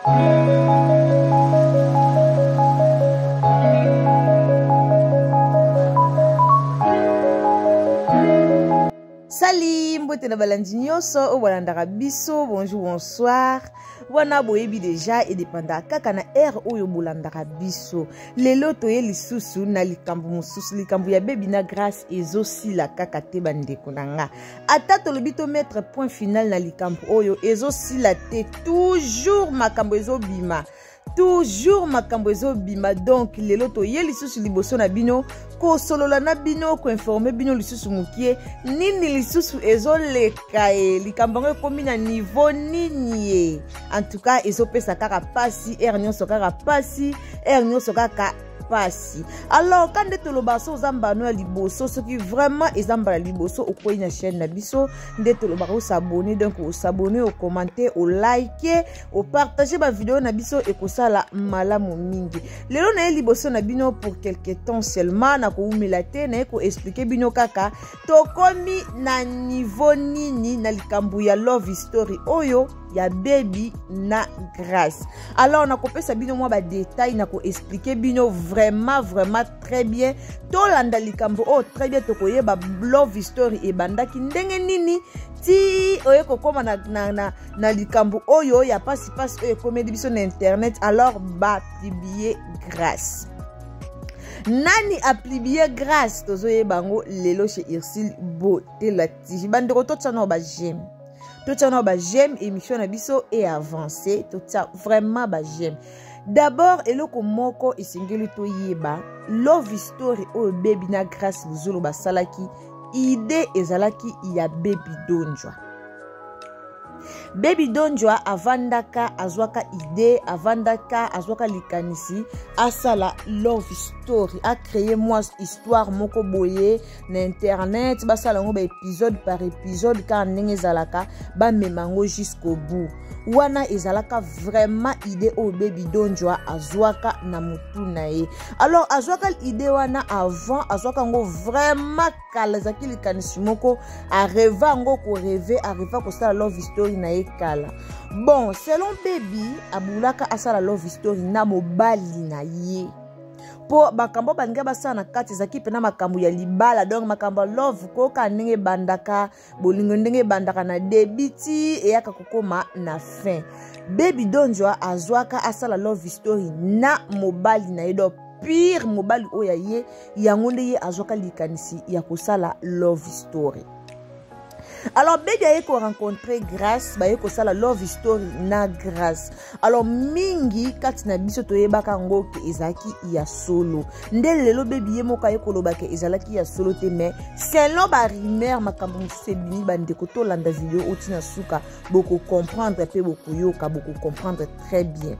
Sali mbote na balandi nyonso oyo balandaka biso, bonjour bonsoir. Wana boyebi deja edepanda kaka na heure oyo bolandaka biso. Lelo toye lisusu na likambo mosusu, likambo ya Baby na Grace ezosila kaka te bandeko na nga. Ata tolobi to mettre point final na likambo oyo ezosila te, toujours makambo ezobima. Toujours makambo ezobima. Donc lelo toye lisusu liboso na bino kosolola na bino, koinforme bino lisusu mokie nini lisusu ezoleka ye, likambo yango ekomi na niveau nini ye. En tout cas ezopesa kaka pasi, heure nyonso kaka pasi, heure nyonso kaka pasi. Alors ka nde toloba so oza mbano ya liboso, soki vraiment eza mbala liboso okwei na chaîne na biso, nde tolobaka osabone. Donc osabone, okommente, olike, opartage ba video na biso, ekosala malamu mingi. Lelo naye liboso na bino pour quelque temps seulement, nakoumela te, naye koexplike bino kaka tokomi na niveau nini na likambo ya love story oyo ya Baby na Grace. Alors nakopesa bino mwa ba détail, nakoexplike bino vraiment vraiment très bien. Tolanda likambo oyo très bien, tokoyeba love story ebandaki ndenge nini ti oye kokóma na, na, na, na likambo oyo ya pasi-pasi oyo ekomeli biso na internet. Alors bapublie Grace, nani apublie Grace tozoyeba yango lelo chez Ursule Botela TV. Bandeko, totia nao ba j'aime, totia nao ba j'aime, émission na biso e avance, totia vraiment ba j'aime. D'abord eloko moko esengeli toyeba, love story oyo Baby na Grace Luzolo basalaki, idée ezalaki ya Baby Donjwa. Baby Donjwa avandaka azwaka idée, avandaka azwaka likanisi asala love story, acréer mwa histoire moko boye na internet, basala yango ba épisode par épisode kaka ndenge ezalaka, bamema yango jusqu'au bout. Wana ezalaka vraiment idée oyo Baby Donjwa azwaka na motu na ye. Alors azwaka idée wana avant, azwaka yango vraiment kala, ezalaki likanisi moko areva yango, koreve, areva kosala love story na ye kala. Bon, selon Baby, abulaka asala love story na mobali na ye, mpo makambo balingi basala na kati ezalaki mpena makambo ya libala. Donc makambo ya love, koyoka ndenge ebandaka bolingo, ndenge ebandaka na début ti eyaka kokóma na fin. Baby Donjwa azwaka asala love story na mobali na ye, donc pire mobali oyo ya ye, yango nde ye azwaka likanisi ya kosala love story. Alors Baby aye korencontre Grace, baye kosala love story na Grace. Alors mingi kati na biso toyebaka yango ke ezalaki ya solo. Nde lelo Baby ye moko aye koloba ke ezalaki ya solo te, mais selon barumeur makambo mosusu ebimi. Bandeko, tolanda video oti na suka, bokocomprendre mpe bokoyoka, bokocomprendre très bien.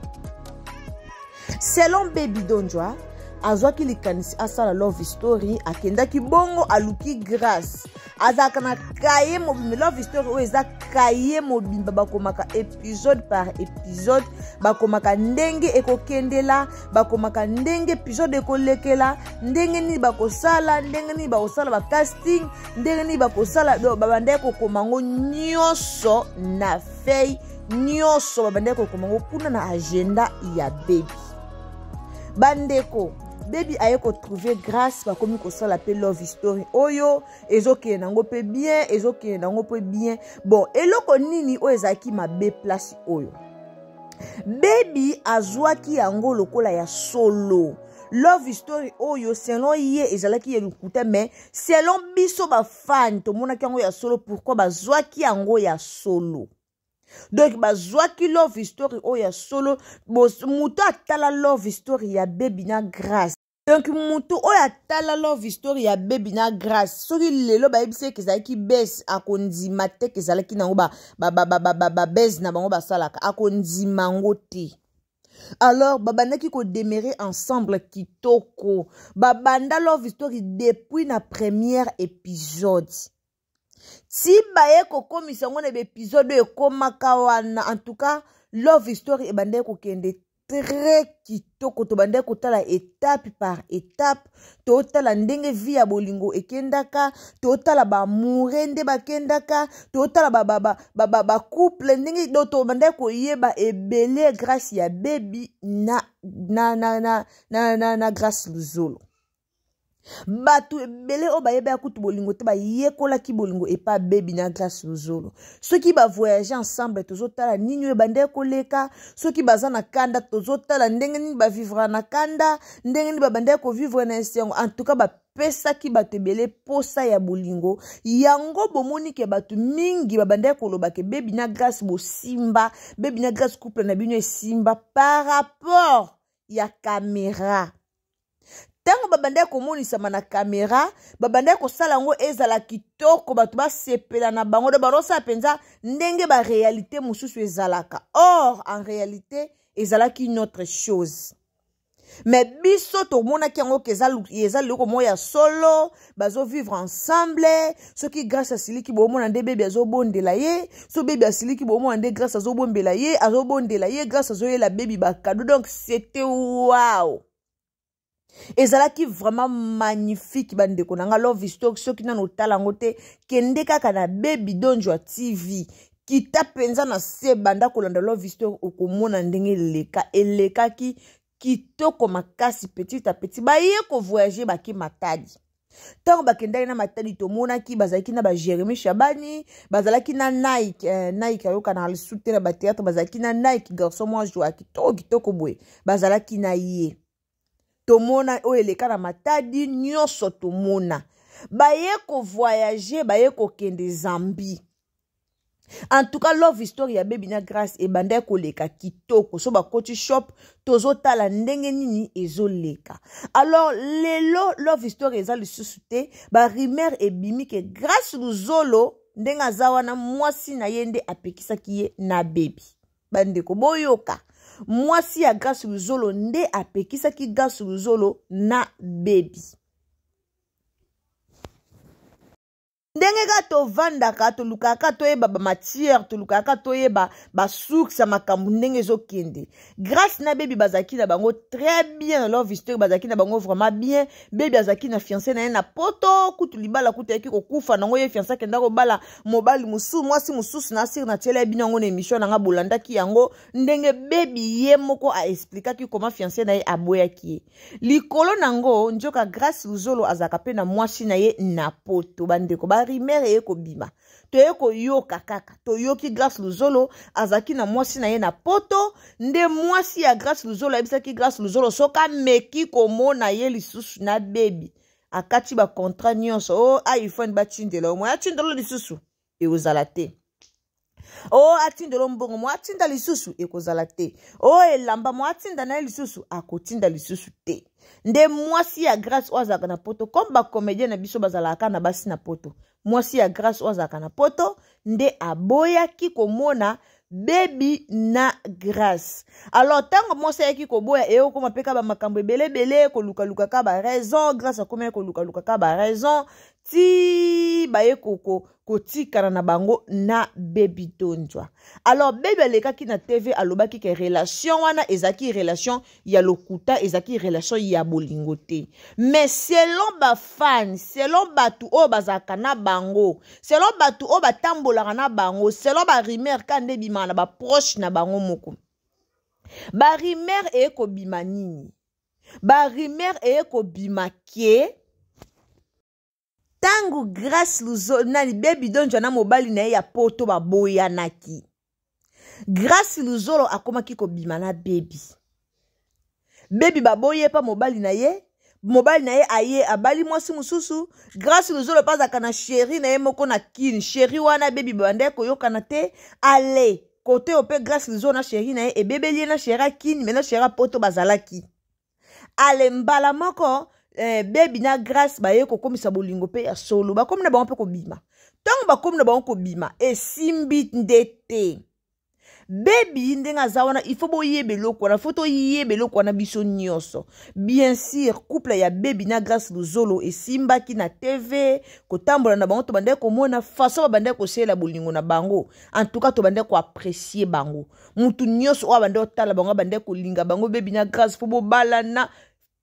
Selon Baby Donjwa, azwaki likanisi asala love story, akendaki bongo aluki Grace, azalaka na kaye mobimba. Love story oyo eza kaye mobimba, bakomaka épisode par épisode, bakomaka ndenge ekokendela, bakomaka ndenge épisode ekolekela, ndenge nini bakosala, ndenge nini bakosala bacasting, ndenge nini bakosala. Babandaki kokoma yango nyonso na feuille, nyonso babandaki kokoma yango kuna na agenda ya Baby. Bandeko, Baby aye kotrouve Grâce, bakomi kosala mpe love story oyo ezokende nango mpe bien, ezokende nango mpe bien. Bon, eloko nini oyo ezalaki mabe place oyo? Baby azwaki yango lokola ya solo love story oyo, selon ye ezalaki ya lokuta, mais selon biso bafan tomonaki yango ya solo. Pourquoi bazwaki yango ya solo? Donc bazwaki love story oyo ya solo. Moto atala love story ya Baby na Grâce, donc moto oyo atala love story ya Baby na Grâce, soki lelo bayebisi eke ezalaki bese, akondima te ke ezalaki nango babese na bango basalaka, akondima yango te. Alors babandaki kodemere ensemble kitoko, babanda love story depuis na première épisode ti baye kokomisa yango na baepisode oyo ekomaka wana. En tout cas love story ebandaki kokende. très kitoko. Tobandaki kotala étape par étape, totala ndenge vie ya bolingo ekendaka, totala baamoureux nde bakendaka, totala bacouple ndenge. Donc tobandaki koyeba ebele grâce ya Bebi na Grâce Luzolo. Bato ebele oyo bayebaka kutu bolingo te, bayekolaki bolingo epa Bebi na Grâce Luzolo. Soki bavoyage ensemble, tozotala nini oyo ebandeki koleka. Soki baza na kanda, tozotala ndenge nini bavivre na kanda, ndenge nini babandeki kovivre na esengo. En tout cas, bapesaki bato ebele posa ya bolingo. Yango bomoni ke bato mingi babandaki koloba ke Bebi na Grâce bosimba, Bebi na Grâce, couple na bino esimba par rapport ya caméra. Ntango babandaki komonisama na caméra, babandaki kosala yango ezala kitoko, bato basepela na bango. Do bazosala mpenza ndenge baréalité mosusu ezalaka. Or en réalité ezalaki une autre chose, mais biso tomonaki yango ke eza eloko moko ya solo, bazovivre ensemble. Soki Grâce asiliki, bomona nde Bebi azobondela ye. So Bebi asiliki, bomona nde Grâce azobombela ye, azobondela ye, Grâce azoyela Bebi bacadeau. Donc c'était wow, ezalaki vraiment magnifique. Bandeko na nga, love story, soki nano otala yango te, kende kaka na Bebi Donjwa TV, kita mpenza na se, banda kolanda love story, okomona ndenge eleka, elekaki kitoko makasi. Petit à petit baye kovoyage, bake Matadi. Ntango bakendaki na Matadi, tomonaki bazalaki na baJeremi Shabani, bazalaki na Nike. Nike ayokana lisusu te na bathéâtre. Bazalaki na Nike, garçon mwa joa kitoko kitoko boye, bazalaki na ye. Tomona oyo eleka na Matadi nyonso. Tomona baye kovoyage, baye kokende Zambie. En tout cas, love story ya Bebi na Grâce ebandaki koleka kitoko. So bakoti shop, tozotala ndenge nini ezoleka. Alors lelo love story eza lisusu te. Barumeur ebimi ke Grâce Luzolo, ndenge aza wana, mwasi na ye nde apekisaki ye na Bebi. Bandeko, boyoka, mwasi ya Grâce Luzolo nde apekisaki Grâce Luzolo na Bebi. Ndenge kaka tovandaka, tolukaka toyeba bamatière, tolukaka toyeba basource ya makambo ndenge ezokende. Grâce na Bebi bazalaki na bango très bien na love story, bazalaki na bango vraiment bien. Bebi azalaki na fiancé na ye na Poto. Kutu libala kutu ayaki kokufa nango, ye fiancé akenda kobala mobali mosusu, mwasi mosusu. Na asire natiela ye bino yango na émission na nga, bolandaki yango ndenge Bebi ye moko aexplikaki koma fiancé na ye aboyaki ye likolo nango. Nzoka Grâce Luzolo azalaka mpe na mwasi na ye na Poto. Bandeko, barumeur eye kobima, toye koyoka kaka, toyoki Grâce Luzolo azalaki na mwasi na ye na Poto. Nde mwasi ya Grâce Luzolo ayebisaki Grâce Luzolo, soki ameki komona ye lisusu na Bebi, akati bacontrat nyonso. O iPhone batindela, omoi atindelo lisusu ekozala te. O atindela mbongo, mo atinda lisusu ekozala te. O elamba, mo atinda na ye lisusu, akotinda lisusu te. Nde mwasi ya Grâce oyo azalaka na Poto, comme bacomédien na biso bazalaka na basi na Poto, mwasi ya Grâce oyo azalaka na Poto nde aboyaki komona Bebi na Grâce. Alors ntango mwasi ayaki koboya, eyokoma mpe ka bamakambo ebeleebele, kolukaluka ka baraison. Grâce akomaki kolukaluka ka baraison ti baye kotikana na bango na Bebi Tonjwa. Alors Bebi alekaki na TV, alobaki ke relation wana ezalaki relation ya lokuta, ezalaki relation ya bolingo te. Mais selon bafan, selon bato oyo bazalaka na bango, selon bato oyo batambolaka na bango, selon barumeur ka nde ebimaka na baproche na bango moko, barumeur eye kobima nini? Barumeur eye kobima ke ntango Grâce Luzo nani, Bebi Donjwa na mobali na ye ya Poto baboyanaki, Grâce Luzolo akomaki kobima na Bebi. Bebi baboyi ye mpa mobali na ye, mobali na ye aye abali mwasi mosusu. Grâce Luzolo mpe azalaka na chéri na ye moko na Kine. Chéri wana, Bebi babandaki koyokana te. Ale kote oyo mpe Grâce Luzolo na chéri na ye ebebeli ye na chéri akini, me na chéri apoto bazalaki. Ale mbala moko Bebi na Grâce baye kokomisa bolingo mpe ya solo, bakomi na bango mpe kobima. Ntango bakomi na bango kobima, esimbi nde te. Bebi ndenge aza wana, il faut boyeba eloko wana, faut toyeba eloko wana biso nyonso. Bien sûr, couple ya Bebi na Grace Luzolo esimbaki na TV, kotambola na bango, tobandaki komona façon babandaki kosalela bolingo na bango. En tout cas, tobandaki koapprécier bango. Mutu nyonso oyo abandaki kotala bango, abandaki kolinga bango. Bebi na Grace, faut bobalana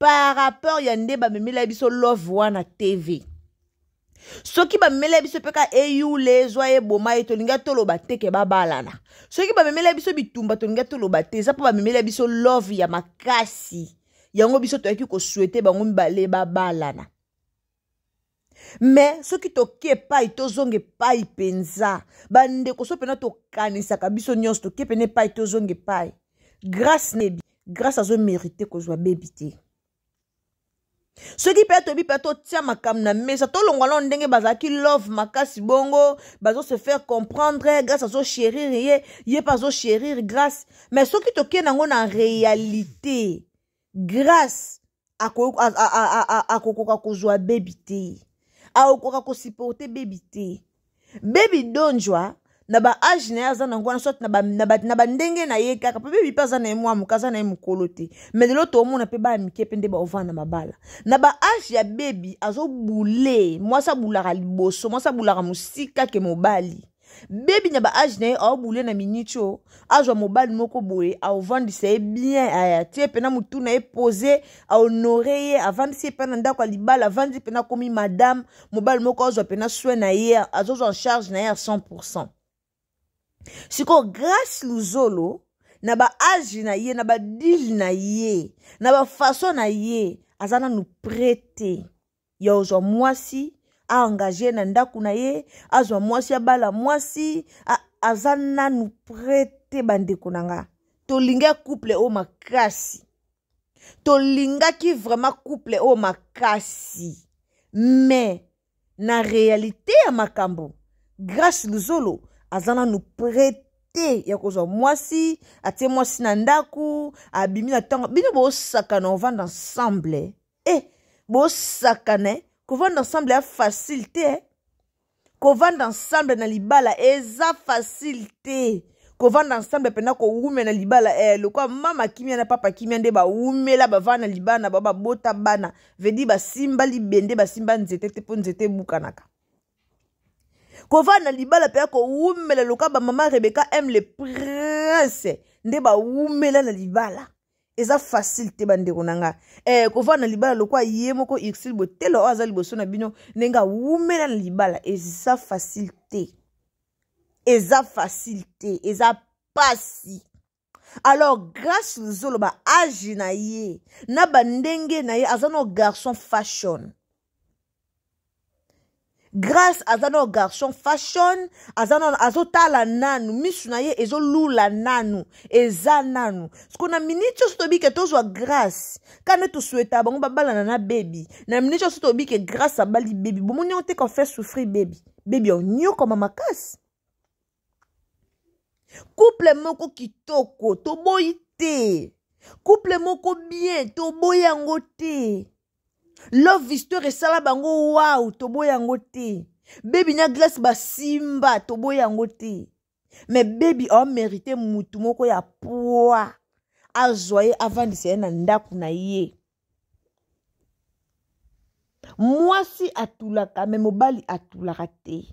par rapport ya nde bamemela biso love wana TV. Soki bamemela biso mpe ka eyule ezwa eboma ye, tolinga toloba te ke babalana. Soki bamemela biso bitumba, tolinga toloba te. Eza mpo bamemela biso love ya makasi, yango biso toyaki kosouhaiter bango mibale babalana. Me soki toke epai, tozonga epai mpenza, bandeko, so mpena tokanisaka biso nyonso, toke pene epai, tozonga epai Grâce nebi, Grâce azomérite kozwa Bebi te. Soki mpe toyebi mpe totia makambo na mesa, tolongwa nano ndenge bazalaki love makasi bongo, bazo se faire comprendre, Grâce azochérir ye, ye mpe azochérir Grâce. Mais soki tokei nango na réalité, Grâce akokoka kozwa Bebi te, akokoka kosupporter Bebi te. Bebi Donjwa na baâge na ye aza nango wana, soit na bandenge na ye kaka mpe Bebi mpe aza na ye mwa moke, aza na ye mokolo te. Mais lelo toomona mpe baya mike mpe nde baovanda mabala na baâge ya Bebi. Azobule mwasi abulaka liboso, mwasi abulaka mosika ke mobali. Bebi na baâge na ye aobule na miniti oyo, azwa mobali moko boye, aovandisa ye bien, atie mpena motu na ye pose, ahonorer ye, avandisi ye mpe na ndako ya libala, avandi mpena, akomi madame. Mobali moko azwa mpena soin na ye, azozwa en charge na ye ya 100. Sikoyo Grâce Luzolo na baâge na ye, na badile na ye, na bafaçon na ye, aza nanu prêt te ya ozwa mwasi aengage na ndako na ye, azwa mwasi, abala mwasi, aza nanu prêt te. Bandeko na nga, tolingi couple oyo makasi, tolingaki vraiment couple oyo makasi, mais na réalité ya makambo, Grâce Luzolo aza nanu prêt te ya kozwa mwasi, atie mwasi na ndako, abimi na ntango. Bino bosakana ovanda ensemble, e bosakana kovanda ensemble ya facile te. Kovanda ensemble na libala eza facile te. Kovanda ensemble mpena, kowumela na libala, lokwa mama Kimia na papa Kimia nde bawumela, bavanda na libala na bao, babota bana, vedi basimba libende, basimba nzete te, mpo nzete ebukanaka. Kovanda na libala mpe ya kowumela loka bamama Rebeka m le Prince nde bawumela na libala, eza facile te, bandeko na nga. Kovanda na libala lokwa ye moko Ursule Botelo oyo aza liboso na bino, ndenge awumela na libala, eza facile te, eza facile te, eza pasi. Alors Grâce Luzolo, baâge na ye na bandenge na ye, aza no garçon fashion. Grâce aza no garçon fashion, aza nano azotala nanu, misu na ye ezolula nanu, eza nanu siko na miniti nyonso. Toyebi ke tozwa Grâce ka nde tosouhaita bango babalana na Bebi. Na miniti nyonso toyebi ke Grâce abali Bebi, bomoni yango te kofaire souffrir Bebi. Bebi onyokoma makasi. Couple moko kitoko, toboyi te. Couple moko bien, toboyi yango te. Love histoire esala bango wow, toboyi yango te. Bebi na Grâce basimba, toboyi yango te. Mais Bebi aomérite mutu moko ya poids, azwa ye, avandisa ye na ndako na ye. Mwasi atulaka, me mobali atulaka te.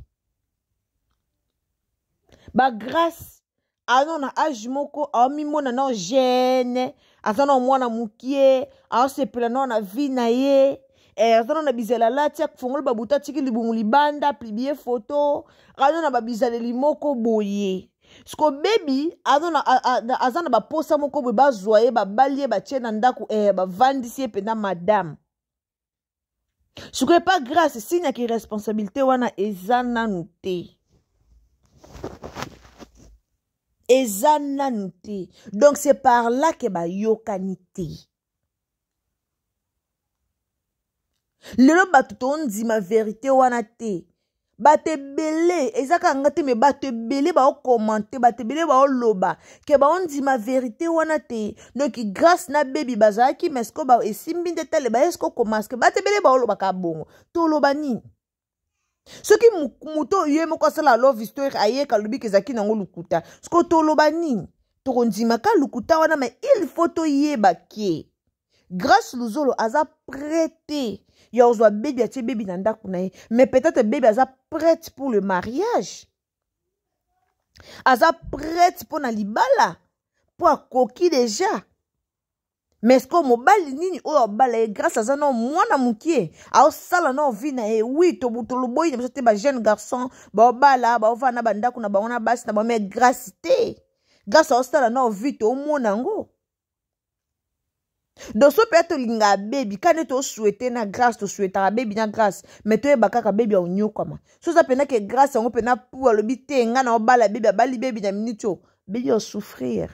Bagrâce aza na âge moko, aomimona na jeune, aza na mwana mokie, aosepela nao na vie na ye, aza nao na bizala, alati, afongoli babuta, atiki libumu libanda, publie photo, aza na babizaleli moko boye. Siko Bebi aza na baposa moko boye, bazwa ye, babali ye, batie na ndako, bavandisi ye mpenza madame. Sikoyo epa Grâce, signaki responsabilité wana eza nanu te, eza nanu te. Donc c'est par là ke bayokani te. Lelo bato tondima vérité wana te. Bato ebele, eza kaka nga te, me bato ebele baocommenter, bato ebele baoloba ke baondima vérité wana te. Donc Grâce na Bebi bazalaki, mais siko esimbi nde tale baye siko komasquer. Bato ebele baolobaka bongo, toloba nini? Soki moto ye moko asala love histoire ayeka alobi ke ezalaki nango lokuta, sikoyo toloba nini? Tokondima ka lokuta wana? Mais il faut toyeba ke Grâce Luzolo aza prête ya kozwa bebi, atie bebi na ndako na ye. Mais peut-être bebi aza prête pour le mariage, aza prête mpo na libala, mpo akoki déjà. Mais sikoyo mobali nini oyo abala ye? Grâce aza nao mwana mokie, aosala nao vie na ye. Oui, toloboyi na biso te, bajeune garçon baobala, baovanda na bandako na bango na basi na bango, mais Grâce te. Grâce aosala nao vie, toomona yango. Donc so mpe tolingaka bebi ka nde tosouhaite na Grâce, tosouhaitaka bebi na Grâce, mais toyeba kaka bebi aonyokwama. So oza mpena ke Grâce yango mpena pu alobi te ngai na obala bebi, abali bebi na minute oyo, bebi osouffrir,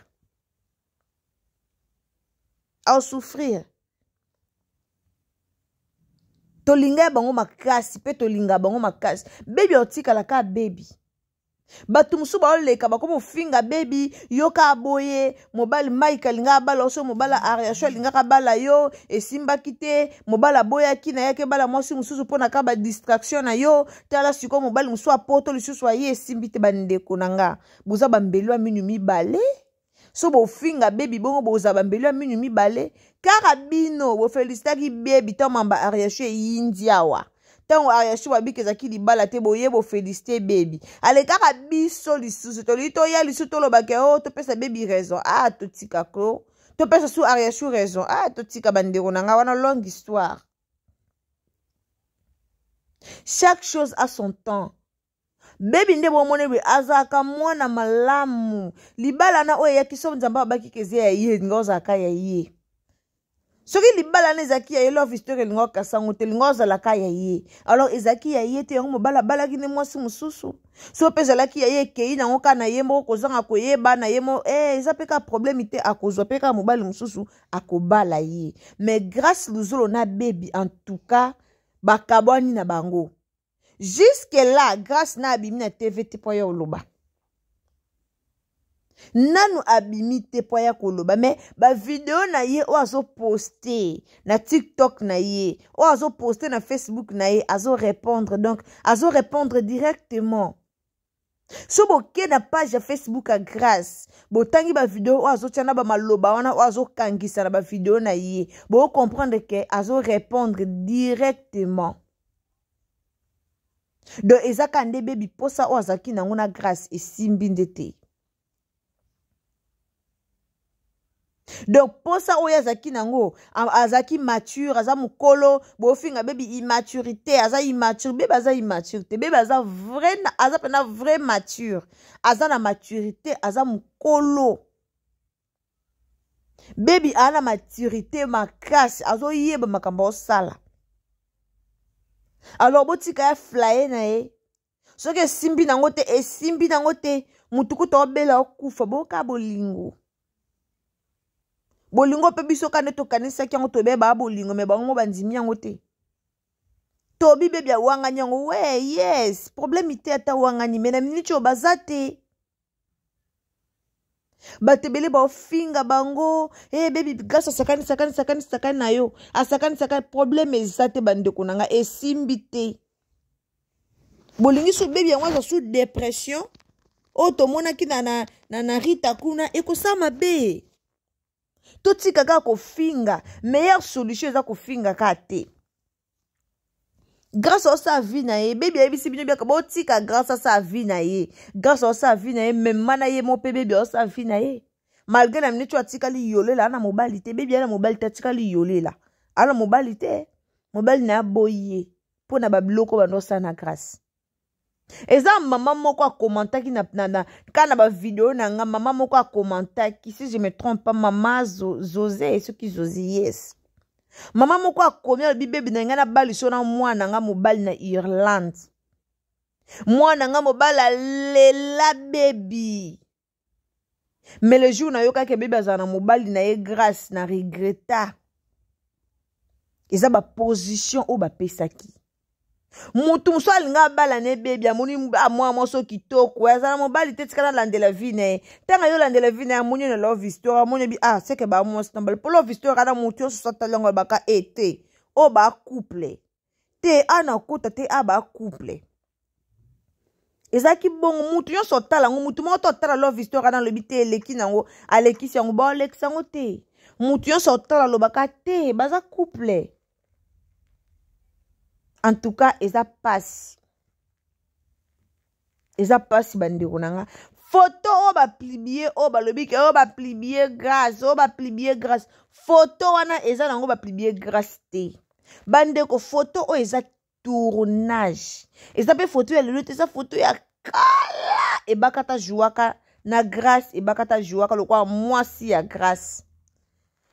aosouffrir. Tolinga ya bango makasi mpe tolinga bango makasi. Bebi aotikala kaka bebi. Bato mosusu baoleka bakomi ofinga bebi, yoka boye, mobali Mike alingaka abala so, mobali Ariasho alingaka abala yo, esimbaki te, mobali aboyaki na yaki ebala mwasi mosusu mpo na ka badistraction na yo. Tala sikoyo mobali mosusu apoto lisusu aye, esimbi te. Bandeko na nga, boza bambelo ya minu mibale. So bofinga bebi bongo, bozala bambelo ya minu mibale. Kaka bino bofelisitaki bebi ntango mamba Ariasho eyindi awa, ntango Ariasho babiki ezalaki libala te, boye bofelisite bebi. Ale kaka biso lisusu tolingi toya lisusu tolobaka o oh, topesa bebi raison. Ah, totika ko topesa su Ariasho raison. Ah, totika bandeko na ngai wana, longue histoire. Chaque chose a son temps. Bebi nde bomoni boye azalaka mwana malamu. Libala na oyo eyaki, so Nzambe abaki keze ya ye, elinga ozalaka ya ye. Soki libala na ezalaki ya ye, love histoire elinga okasango te, elinga ozalaka ya ye. Alors ezalaki ya ye te, yango mobali abalaki nde mwasi mosusu. So mpe ezalaki ya ye, ekei nango kaka na ye moko kozanga koyeba na ye moko. Eh, eza mpe kaka problème te, akozwa mpe kaka mobali mosusu akobala ye. Mais Grâce Luzolo na bebi, en tout cas bakabwani na bango. Jusque là Grâce na abimi na TV te mpo aya koloba. Nanu abimi te mpo aya koloba, mais bavideo na ye oyo azoposte na TikTok na ye, oyo azoposte na Facebook na ye, azorépondre. Donc azorépondre directement. So boke na page ya Facebook ya Grâce, botangi bavideo oyo azotia na bamaloba wana oyo azokangisa na bavideo na ye, bocomprendre ke azorépondre directement. Donc eza kaka nde bebi mposa oyo azalaki nango na Grâce esimbi nde te. Donc mposa oyo azalaki nango, azalaki mature, aza mokolo. Bofinga bebi immaturité, aza immature. Bebi aza immature te, bebi aza vrai, aza mpena vrai mature, aza na maturité, aza mokolo. Bebi aza na maturité makasi, azoyeba makambo aosala. Alors botika ya flaye na ye. Soki esimbi nango te, esimbi nango te. Mutu kuta obela okufa, boka bolingo, bolingo mpe biso ka nde tokanisaki yango, toyeba bolingo, me bango mo bandimi yango te. Tobi bebi awangani yango, we yes, problème te, ata wangani, me na miniti oyo baza te. Bato ebele baofinga bango e eh, bebi Grâce asakani, sakani, sakani, sakani na yo, asakani, sakani. Problème eza te, bandeko na ngai, esimbi te. Bolingi so bebi yango aza sous dépression oyo tomonaki na Rita kuna, ekosala mabe. Totika kaka kofinga. Meilleure solution eza kofinga kaka te. Grâce osala vie na ye, bebi ayebisi bino biaka, botika Grâce asala vie na ye. Grâce osala vie na ye, mema na ye mo mpe bebi osala vie na ye. Malgré na miniti oyo atikali yolela, ana mobali te. Bebi ana mobali te, atikali yolela, ana mobali te. Mobali na ye aboyi ye mpo na babiloko bando osala na Grâce. Eza mama moko akomantaki na ka na bavideo na nga. Mama moko akomantaki, si je me trompe pas, mama Zoze, soki Zoze, yes. Mama moko akomi, alobi bebi na ngai nabali so na mwana nga mobali na Irlande, mwana nga mobali alela bebi. Mais le jour nayokaki bebi azala na mobali na ye Grâce, na regreta. Eza baposition oyo bapesaki motu mosusu alinga abala na ebebi, amoni mwana mwasi kitoko, aza na mobali te, tika nalandela vie na ye. Ntango ayo landela vie na ye, amoni na love histoire, amoni bi ah seke ba mwasi na mobali, mpo love histoire ana motu nyonso so atali yango alobaka e te oyo ba couple te, ana kota te, a ba couple. Ezalaki bongo, mutu nyonso otala yango, mutu moko to otala love histoire wana alobi te eleki nango, alekisi yango, baolekisa yango te. Mutu nyonso otala alobaka te baza couple. En tout cas eza pasi, eza pasi bandeko na nga. Foto oyo baplibie, oyo balobi ke oyo baplibie Grâce, oyo baplibie Grâce, foto wana eza nango baplibie Grâce te bandeko. Foto oyo eza tournage, eza mpe foto ya lelo te, eza foto ya kala. Ebakata jouaka na Grâce, Ebakata jouaka lokola mwasi ya Grâce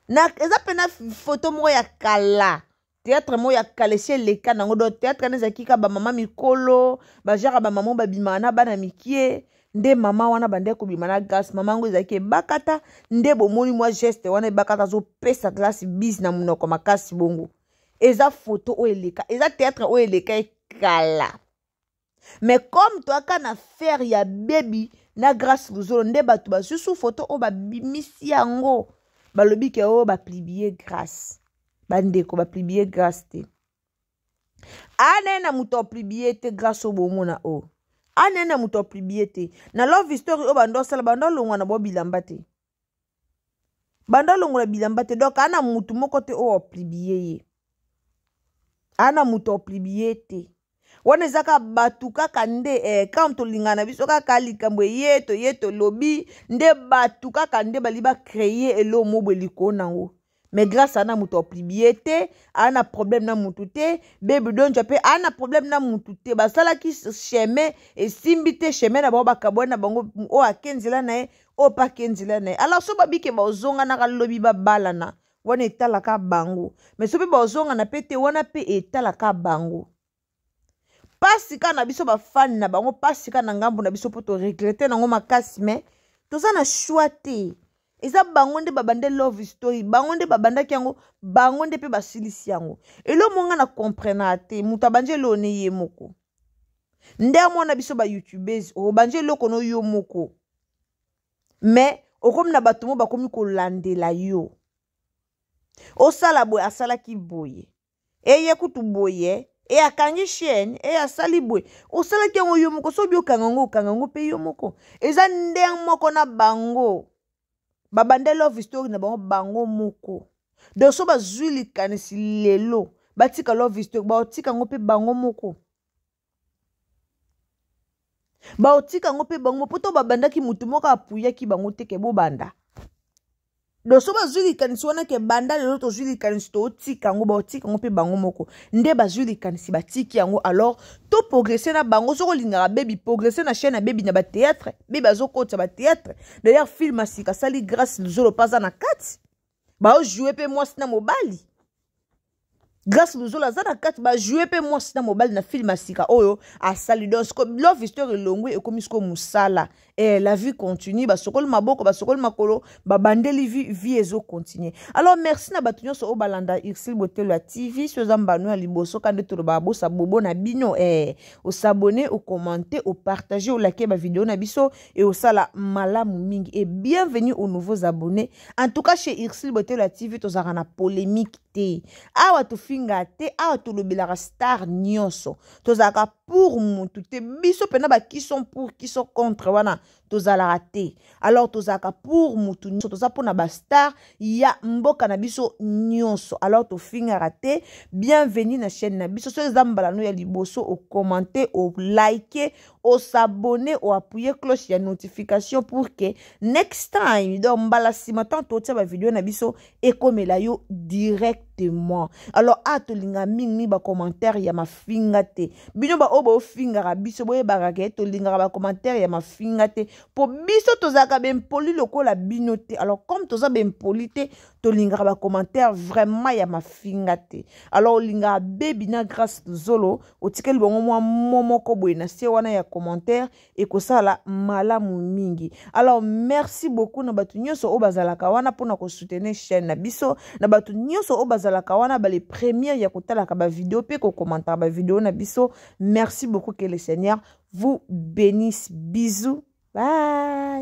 na, eza mpena foto moko ya kala, théâtre moko ya kala esi eleka nango. Donc théâtre wana ezalaki kaka bamama mikolo, bajara bamama babimaka na bana mikie. Nde mama wana bandeki kobima na Grâce, mama yango ezalaki Ebakata. Nde bomoni mwa geste wana, Ebakata azopesa Grâce bise na monoko makasi bongo. Eza foto oyo eleka, eza théâtre oyo eleka ekala. Mais comme toyaka na affaire ya Bebi na Grâce Luzolo, nde bato basusu foto oyo babimisi yango, balobi ke oyo baplibie Grâce. Bandeko, baplibie Grâce te. Anaye na moto aplibie te Grâce oyo bomona oyo, anaye na moto aplibie te. Na love story oyo bando asala, bando alongwa na bo bilamba te, bando alongola bilamba te. Donc ana mutu moko te oyo aplibie ye, ana moto aplibie te. Wana eza kaka bato kaka nde quand tolingana na biso kaka likambo eye toye tolobi, nde bato kaka nde bali bacreye elo mobwe likolo nango. Mais Grâce ana moto aplibie te, ana problème na mutu te. Bebi Donja mpe ana problème na mutu te. Basalaki chemin, esimbi te, chemin na bango bakabwani na bango, oyo ake nzela na ye, oyo mpe ake nzela na ye. Alors so babike bazonganaka lobi babalana, wana etalaka bango. Mais so mpe bazongana mpe te, wana mpe etalaka bango. Pasi kaka na biso bafani na bango, pasi kaka na ngambo na biso mpo toregrete nango makasi. Mais toza na choix te, eza bango nde babande love story, bango nde babandaki yango, bango nde mpe basilisi yango. Elo monga na comprenaka te, moto abandi eloo ne ye moko nde amona biso bayoutubese obandi eloko no yo moko, mais okomi na bato mo bakomi kolandela yo, osala boye, asalaki boye, eye kutu boye, e akangi chaîne, e asali boye. Osalaki yango yo moko, soki okanga yango, okanga yango mpe yo moko. Eza ndenge moko na bango babanda love story na bango, bango moko. Donc so bazwi likanisi lelo batika love story, baotika yango mpe bango moko, baotika yango mpe bango mpo to babandaki, motu moko apuyaki bango te ke bobanda. Donc so bazwi likanisi wana ke banda lelo tozwi likanisi totika yango, baotika yango mpe bango moko. Nde bazwi likanisi batiki yango, alors to progresse na bango. Soki olingaka Bebi, progresse na chaîne ya Bebi na batéâtre. Bebi azokotisa batéâtre. D'ailleurs film ya sika asali, Grâce Luzolo mpe aza na kati, baojoue mpe mwasi na mobali. Grâce Luzolo aza na kati, bajoue mpe mwasi na mobali na film ya sika oyo asali. Donc love histoire elongwe, ekomi sikoyo mosala. La vie continue, basokoli maboko, basokoli makolo, babandeli vie, vie ezocontinue. Alors merci na bato nyonso oyo balanda Ursule Botelo ya TV. So eza mbano ya liboso ka nde tolobaka, bosa bobo na bino, osabone, okommente, opartage, olake bavideo na biso e osala malamu mingi. Et bienvenue aux nouveaux abonnés. En tout cas chez Ursule Botelo ya TV tozalaka na polémique te, awa tofinga te, awa tolobelaka star nyonso, tozalaka pour mutu te. Biso mpena ba qui sont pour, qui sont contre, wana tozalaka te. Alors tozalaka pour mutu nyonso, toza mpona bastar ya mboka na biso nyonso, alors tofingaka te. Bienvenue na chaîne na biso. Soki eza mbala no ya liboso, okommente, olike, osabone, oappuye cloche ya notification pour que next time, donc mbala nsima ntango totia bavideo na biso, ekomela yo directement. Alors a tolinga mingi bacommentaire ya mafinga te. Bino baoyo bofingaka biso, boyebaka ke tolingaka bacommentaire ya mafinga te, mpo biso tozalaka bempoli lokola bino te. Alors comme toza bempoli te, tolingaka bacommentaire vraiment ya mafinga te. Alors olingaka Bebi na Grâce Luzolo, otikeli bango mwa mo moko boye na se wana ya commentaire, ekosala malamu mingi. Alors merci beaucoup na bato nyonso oyo bazalaka wana mpona kosoutenir chaîne na biso, na bato nyonso oyo bazalaka wana bale première ya kotalaka bavideo mpe kokommentaka bavideo na biso. Merci beaucoup, que le Seigneur vous bénisse. Bisous, bye.